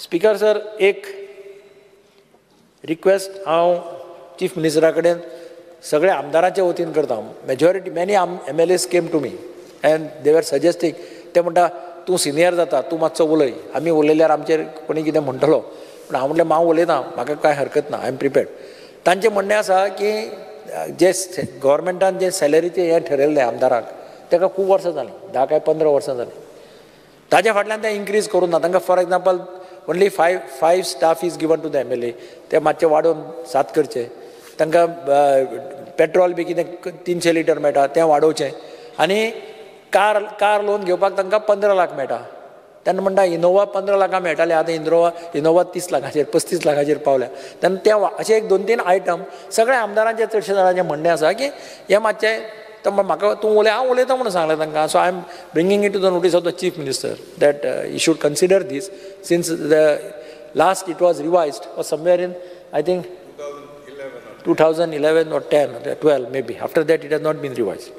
Speaker sir, एक request हांव chief मिनिस्टरा कडेन सगळ्या आमदारांच्या वतीन करता. Majority many MLAs came to me and they were suggesting, ते म्हणटा तूं सिनियर जाता, तूं मातसो उलय, आमी उलयल्यार आमचेर कोणी कितें म्हणटलो. पूण हांव म्हटलें हांव उलयता, म्हाका कांय हरकत ना, I am prepared. तांचें म्हणणें आसा की जे गव्हर्मेंटान जे सॅलरीचें हें ठरयल्लें आमदारांक ताका खूब वर्सां जालीं, 10 काय 15 वर्सां जालीं, ताज्या फाटल्यान तें इन्क्रीज करूं ना. तांकां for example only five staff is given to the MLA, ते मातशे वाडोवन 7 करचे. तांकां पेट्रोल बी कितें 300 लिटर मेळटा तें वाडोवचें. आनी कार लोन घेवपाक तांकां 15 लाख मेळटा. तेन्ना म्हणटा इनोवा 15 लाखां मेळटाले, आतां इनोवा 30 लाखांचेर 35 लाखांचेर पावल्या. तेन्ना तें अशें 1 2 3 आयटम सगळ्या आमदारांचें चडशे जाणांचें म्हणणें आसा की हें मातशें तर म्हाका तूं उलय, हांव उलयता म्हणून सांगलें तांकां. So I am bringing it to the notice of the chief minister that you should consider this, since the last it was revised or somewhere in I think 2011 or 10 or 12 maybe. After that it has not been revised.